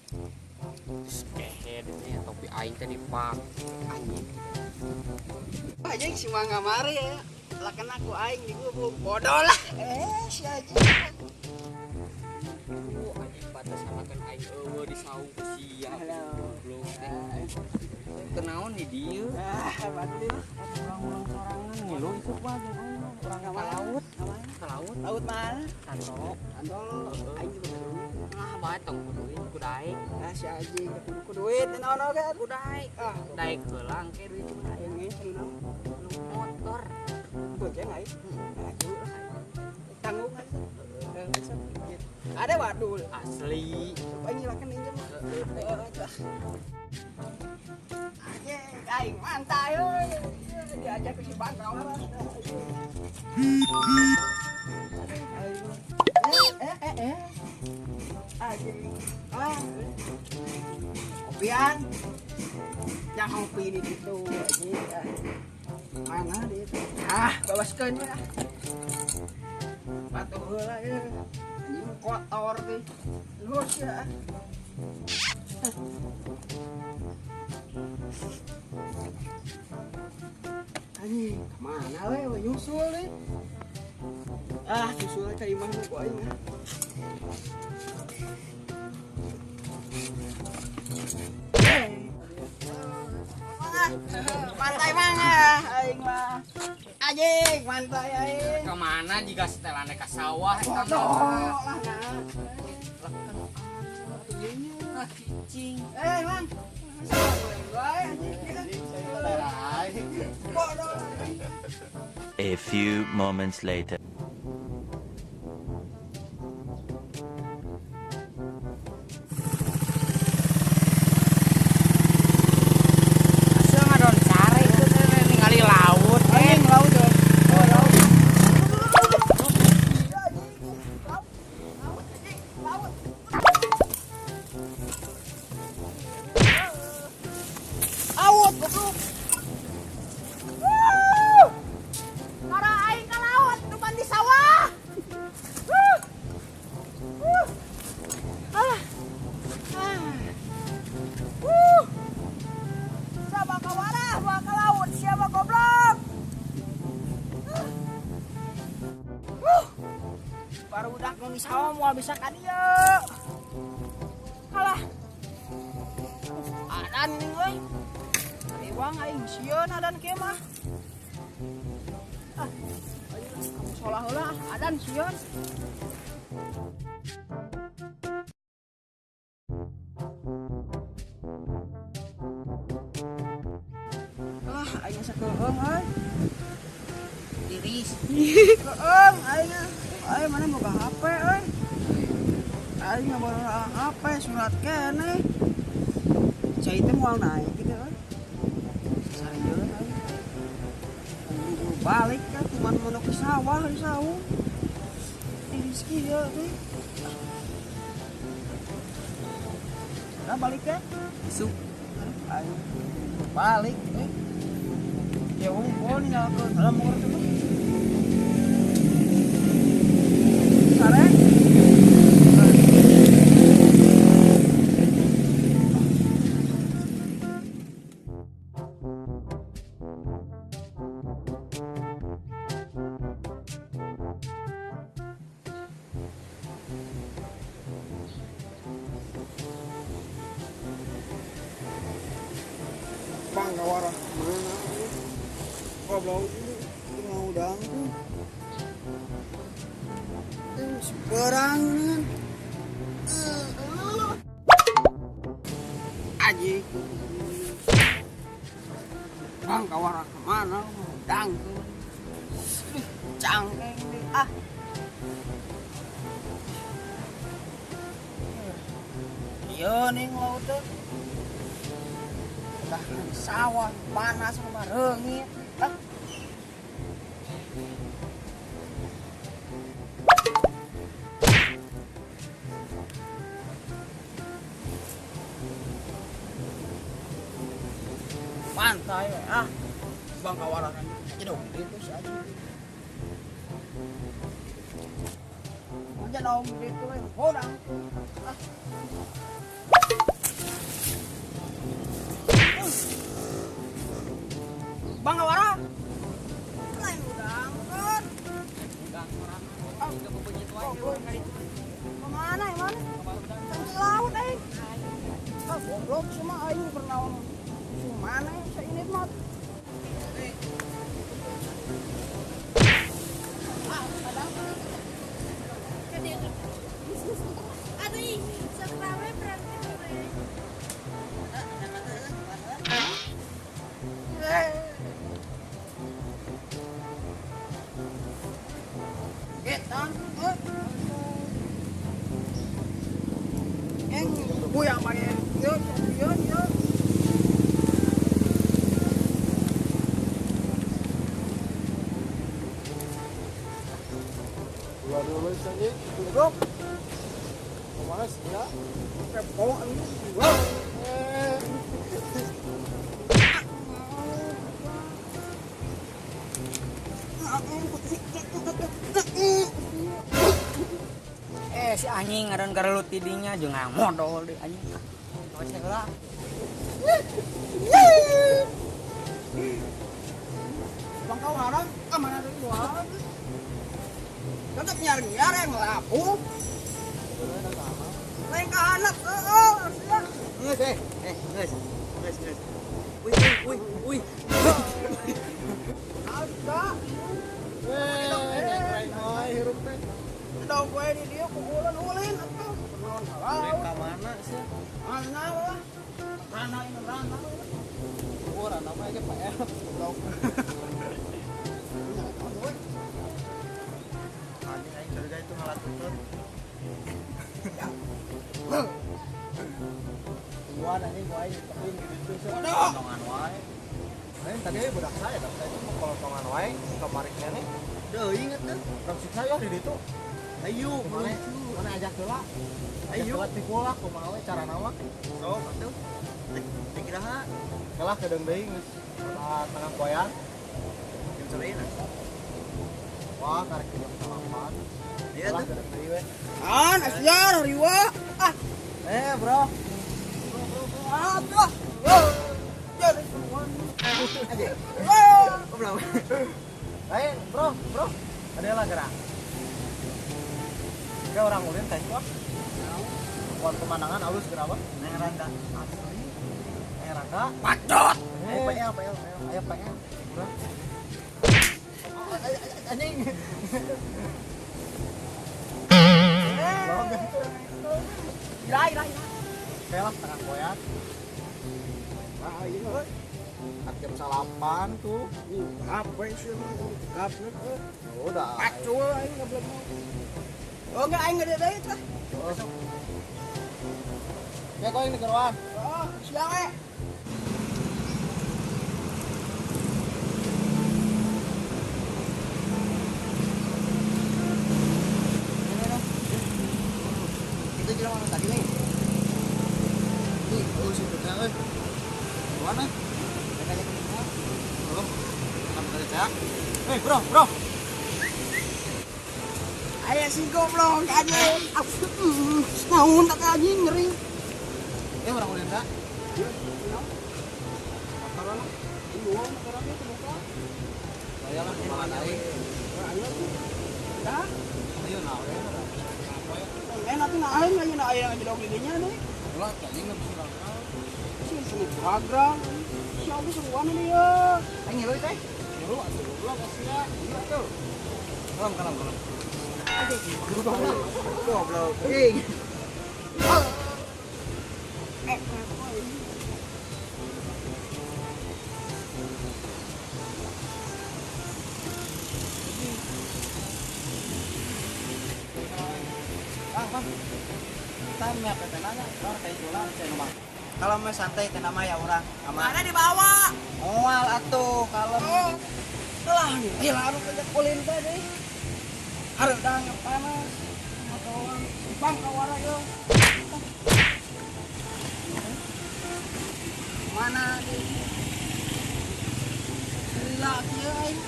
Terus kehed nya topi aing teh dipak anjing. Anjing si mangga mari ya. Lah kena ku aing digubuk bodoh lah. Si anjing. Anjing batas halakan aing eueuh di saung ku sia. Goblok teh. Kenaon di dieu? Ah, batur. Urang-urang sorangan ngilu isuk mah jeung urang ka laut. Ka laut. Laut mana? Santolo. Santolo. Aing juga kudu. Ah, bae tong kudu duit ku daek. Ah, si anjing kudu duit naon oge ku daek. Ah, daek heula engke duit ku aing ge naon? Motor. Bonceng aing. Laju lah. Tanggungan. Ada wadul. Asli. Aing nyilakeun minjem. Anjing, aing mantai euy. Diajak ke si Bangkau lah. Anjing. Ah. Kopian. Jangan ngopi di situ anjing. Mana di itu? Ah, bawaskeun we ah. Patuh heula ya. Anjing kotor teh. Lurus ya. Anjing, kemana we nyusul deh. Ah, nyusul ka imah ku aing ah. Mantai mangga aing mah. Anjing, mantai aing. Kemana jika setelane ka sawah eta mah. Lah nah. Ah, cicing. Mang. A few moments later. Asa ngadon sare itu teh ningali laut. Anjing laut tuh. Oh, laut. Laut. Laut, goblok. Ngara aing ka laut, nupan di sawah. Siapa ka warah, bawa ka laut, siapa goblok. Barudak nu di sawah moal bisa ka dieu. Alah. Adan ini euy. Ewang aing sieun adan kieu mah. Ah, ayo kamu sholah heula adan sieun. Ah, aing asa keueung euy. Tiris. Keueung aing. Aing mana boga HP euy. Aing ngabawa HP surat keneh. Cai teh moal naik gitu euy. Sarieun aing. Balik kan cuman mau ke sawah di sawah. Tiris kieu teh. Nah, balik kan? Isuk. Ayo balik euy. Ya wong ninggalkeun dalam urut teh. Sare. Bang kawarah mana? Goblok itu mau udang tuh. Terus berangan. Aji. Bang kawarah kemana? Udang tuh. Cangkeng deh. Ah. Iya nih laut tuh. Udah sawah panas sama reungit. Ah. Pantai ah. Bang kawaran jedong itu si aja. Jedong itu hodang. Ah. Bang ngawara. Lain udang kan. Udang orang. Udah kepenyit wae urang ka ditu. Kemana ya mana? Kan laut aing. Ah goblok cuma aing pernah mana saya ini mah. Aduh, sok rame berarti. Buyang pakai yo yo yo. Dua saja, goblok. Kemana sih ya? Kepo ini. Si anjing ngaran karelut tidinya jeung ngamodol deui anjing. Kawas teh heula. Bang kau haram ka mana deui wae. Tetep nyar-nyar yang lapu. Lain ka anak heeh sia. Geus geus. Geus geus. Uy uy uy. Ada. Hirup teh. Dong gue di dia kukulan ulin atuh. Naon Ulin ka mana sih? Mana lah. Rana ini rana. Oh, rana mah ge PR. Goblok. Anjing aing curiga itu ngalatutut. Tungguan anjing gua aing tepung gitu sih. Tongan wae. Lain tadi budak saya, budak saya itu mau kolontongan wae kamari keneh. Deui inget teh. Rong siksa ya di ditu. Ayo, mana mana ajak heula. Ayo tikul lah kumaha we carana mah. Sok atuh. Teh kiraha. Kalah kedeung deui geus tengah poean. Jam sabaraha? Wah, karek jam 8. Iya Kalah tuh. kedeung deui we. An asyar riwa. Ah, Bro. Ah, tuh. Jadi semua. Aja. Goblok. Lain, bro, bro. Ada lah gerak. Kayak orang ulin teh wah. Buat pemandangan halus gerak apa? Neng Rangga. Asli. Neng Rangga. Bacot. Ayo PL, PL, PL. Ayo PL. Bro. Anjing. Ira ira ira. Kayak lah tengah poean. Ah, iya euy. Jam 8 tuh. HP sih mah gablek euy. Udah. Pacul aing gablek mah. Oh enggak aing gede deui tah. Ya kau yang digeroan. Oh, siang eh. Itu jelema anu tadi lain. Nih, oh siputnya euy. Mana? Mereka aja ke Belum. Kan tadi cak. Hei, bro, bro. Aya si goblok anjing. Naon tak anjing ngeri. Orang ulin dah. Motor lah. Dua motor lagi terbuka. Saya lah kumaha aing. Ayo tuh. Dah. Ayo nah we. Enak tuh nah aing aja nah aing aja dog lidinya nih. Ulah anjing nggak bisa langkah. Si sini bragra. Siapa seruan ini ya? Aing ngilu teh. Ngilu atuh goblok sia. Ngilu atuh. Kalem kalem kalem. Goblok. Goblok. Ing. Bang, kita nyiapin tendanya, orang kayak jualan, saya ngomong. Kalau mah santai tenda mah ya orang. Mana dibawa? Moal atuh kalau Oh. Lah, gila anu kerja kulin tadi. Hareudang panas. Motoran bang kawara yo. Mana di? Lila kieu aing.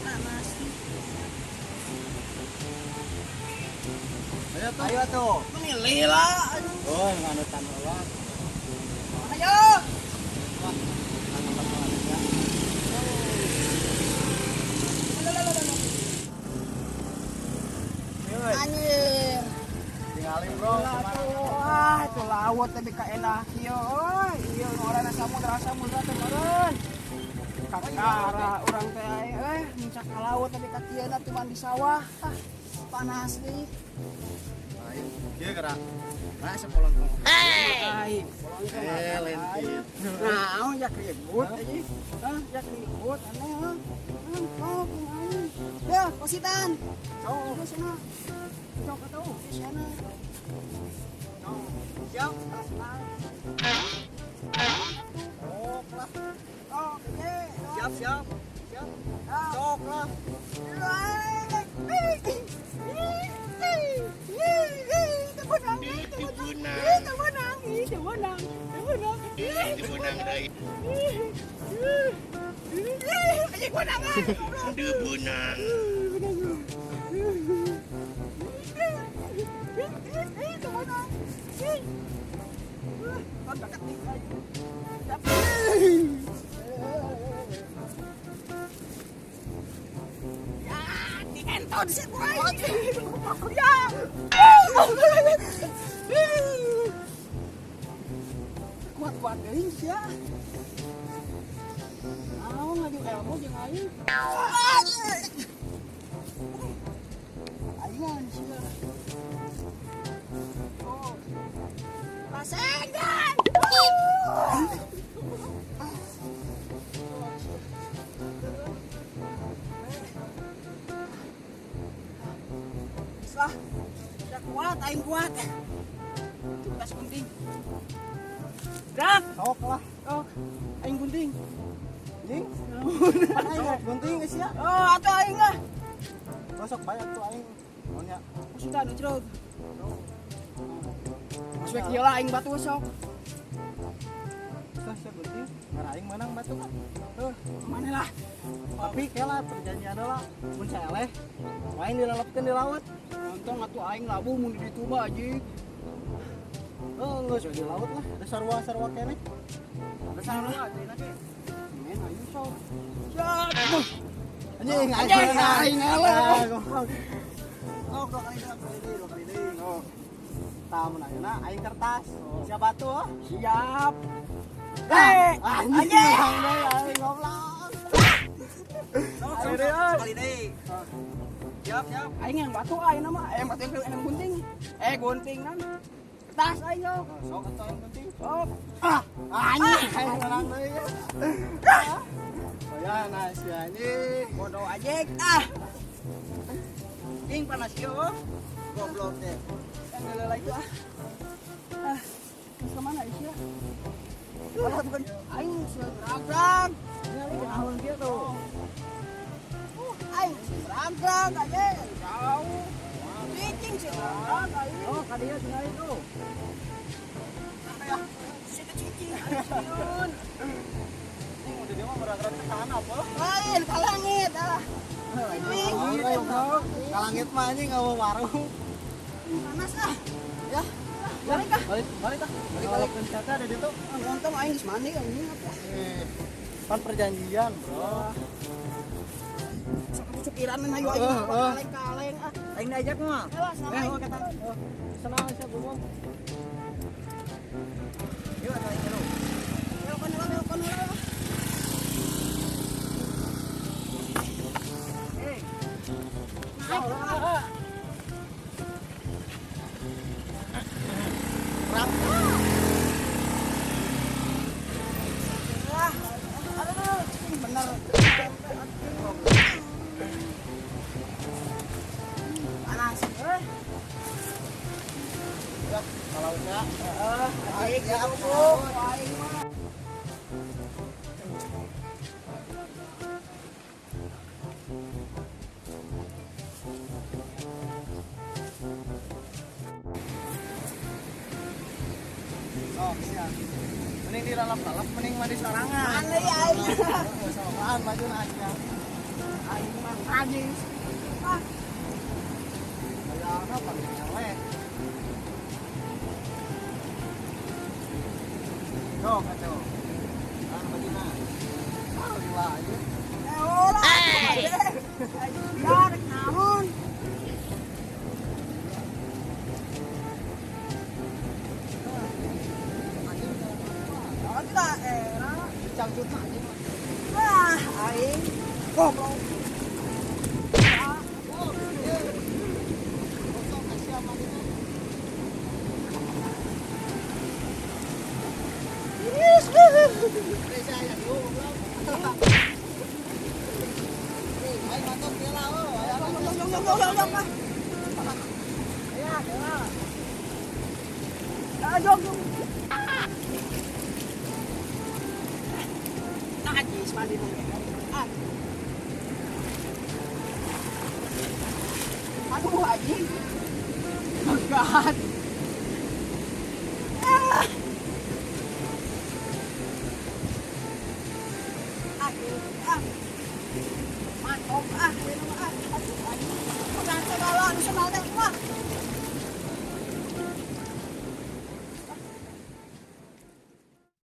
Panas. Ayo tuh. Ayo atuh. Meni lila. Oh, nganutan heula. Ayo Ayo. Anjir. Tinggalin bro. Wah, itu laut lebih ka enak ieu euy. Ieu nu orangna samudra teh meureun. Kakara urang teh muncak ka laut tapi ka kieu cuman di sawah. Ah, panas nih. Aing kieu gerak. Nah, sepolontong. Hei. Lain kitu. Nah, jak ribut aja. Hah, jak ribut aneh hah. Oh, aing. Ya, positan. Oh, ke sana. Cok atau ke sana. Oh, siap. Oh, lah. Oh, oke. Siap, siap. Siap. Cok lah. Kuat-kuat deui sia. Naon ngaju ilmu jeung aing. Aing sia. Oh. Pasengan. Lah, udah kuat, aing kuat. Itu tas gunting. Dak, sok lah. Oh, aing gunting. Anjing. Aing gunting geus ya. Oh, atuh aing lah. Gosok bae atuh aing. Naon nya? Sudah nu cerug. Geus we kieu lah aing batu sok. Susah sia gunting. Ngar aing menang batu kan. Heuh, mana lah. Tapi kela perjanjian lah mun saeleh aing dilelepkeun di laut. Untung atuh aing labuh mun di ditu mah anjing. Oh, geus di laut lah, ada sarua-sarua keneh. Ada sarua ayeuna ge. Men aing sok. Siap. Anjing, Anjing, aing eleh. Oh, dua kali deui, dua kali deui. Oh. Tah mun ayeuna aing kertas. Siap batu oh. Siap. Eh, anjing, aing goblok. Sekali deui. Siap, siap. Aing yang batu aing mah, batu yang gunting. Guntingan. Kertas aing sok. Sok atuh aing gunting. Sok. Ah, anjing, aing menang deui. Oh ya, nice ya anjing. Bodoh aja ah. Ding panas ieu. Goblok teh. Yang lelah itu ah. Ah, terus kemana Aisyah? Alah bukan aing segerag-gerag. Ini ahun kieu tuh. Aing segerag-gerag aja jauh. Cicing segerag aing. Oh, ka dieu tinggal itu. Situ cicing aing. Ini udah dia mah berat-berat ke tanah apa? Lain ka langit ah. Ka langit mah anjing enggak mau warung. Panas ah. Ya. Balik ah. Balik, balik ah. Balik balik. Ternyata ada di situ. Untung aing geus mandi anjing apa. Pan perjanjian, bro. Sok cukiran hayu aing kaleng-kaleng ah. Aing diajak mah. Alah, sama aing. Kata. Senang sia gua. Yuk atuh aing dulu. Belokon heula, belokon heula. Eh. Naik. Rap. Wah, aduh, ini bener. Panas. Ya, kalau enggak, aing ya ampun, aing mah. Sok sia. Mending dilalap-lalap, mending mandi sorangan. Aneh aing. Sorangan maju aja. Aing mah anjing. Ah. Kayakna paling eleh. Sok atuh. Ah, bajuna. Ah, gila aja. Eh, ulah. Ya, rek naon? Oh, tidak era. Cangcut mah anjing. Ah, aing goblok. Ah, Oh, iya. Kosong kasih aman itu. Ih, Reza aya dulu goblok. Eh, aing mantap dia lah, oh. Aya Jong, jong, jong, jong, jong, jong, ah. Ya, ya. Ah, jong, jong. Najis mandi dong. Ah. Aduh, anjing. Oh, God. Ah. Aduh, ah. Mantap ah, ini mah ah. Aduh, anjing. Pegang segala anu sendal teh mah.